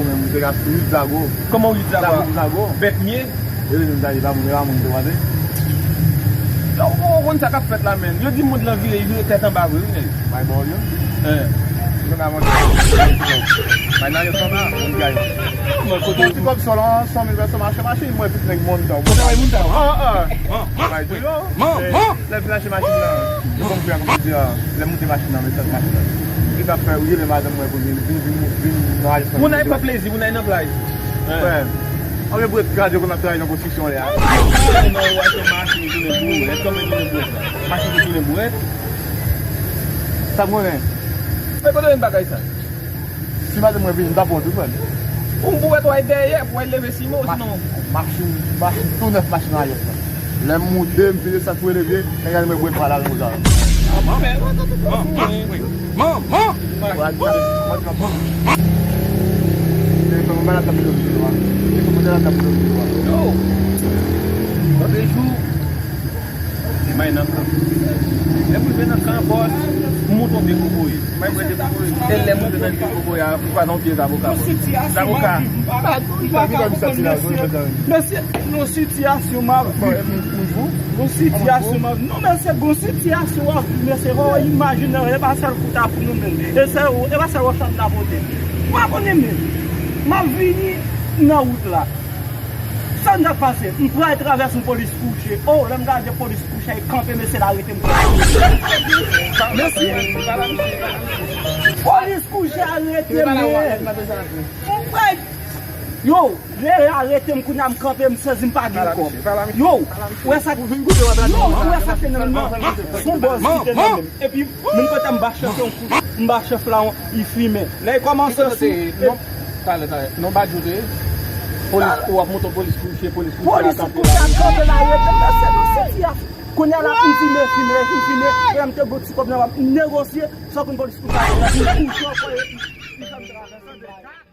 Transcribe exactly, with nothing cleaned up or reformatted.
Zago, men m te ka sou uit Zago. Kòman uit Zago? Zago pou Zago. Bèt m ye? E wi, m ta di pa moun, e pa moun te pase. Yo, ou konn sa k ap fèt la, menn. Yo di mond lan vire, vire tèt anba vre, wi, nèg. Bay bò yo. Hein. Yo nan mond. Bay nan yo sa la, moun gaye. Mwen kote ti kòb sòl an, san mil pèsòn mache, machin, mwen tout nèg mond tan. Kote bay moun tan? Ah, ah. Bay di yo. Lè m fin achte machin nan, yo konn fè kòm di a, lè m moute machin nan, mesaj machin nan. Li t ap fè wi, rele madanm mwen pou vin, vin, vin, vin nan ajans. Moun ay pran plezi, moun ay nan plaj. Frè, anben pou ret gade konn ap travay nan konstriksyon lè a. Kòman ou achte machin tounen bourèt? Kòman tounen bourèt la? Machin ki tounen bourèt? Sa m konnen. Men kote w jwenn bagay sa? Si madanm mwen vini, m ta pran w tou, frè m. Ou m pou wè w ay dèyè, pou w ay leve siman, osinon. Machin, machin tou nèf, machin nan ayès la. Lè m moute, m vire sa tou eleve, nèg la di mwen bwè pa la nan moto a. Ah, manman, manman, manman. Manman. Yo. Lòt jou, se may nan kan. Lè m rive nan kan, bòs. Dekokoye. Mwen mwen dekokoye. E lè mwen te nan dekokoye a, pou pa nan pye zaboka. Zaboka. Mesye, yon sitiyasyon m ap viv. Yon sitiyasyon m ap viv. Non, mesye, yon sitiyasyon w ap viv, mesye, fò w imajine, e pa sèl kouta pou nou menm. E sèl, e pa sèl wòch la pou n ap pote. Ou pa konnen menm. M ap vini nan wout la. Sa n t ap pase? M pral travèse yon polis kouche. O, lè m gade polis kouche, e kanpe, mesye, l arete m. Mesye, polis kouche arete m. M pral, yo, lè yo arete m, kounye a m kanpe, m sezi, m pa gen kòb. Yo, ou wè sa, yo, ou wè sa te nan men m nan? Se yon bòz ki te nan men m. Epi, menm kote m ba chèf yon kou, m ba chèf la yon, li fimen. Lè l kòmanse sou, talè, talè. Non, ba di w te ye. Polis, w ap monte polis kouche, polis kouche. Polis kouche a kanpe la, rete, mesye, nou se fi a. Kounye a la, m fimen, fimen, fimen. E m te gon ti kòb nan men m, m negosye. Sa konn polis kouche a, m kouche ankò, epi, m fè m travèse.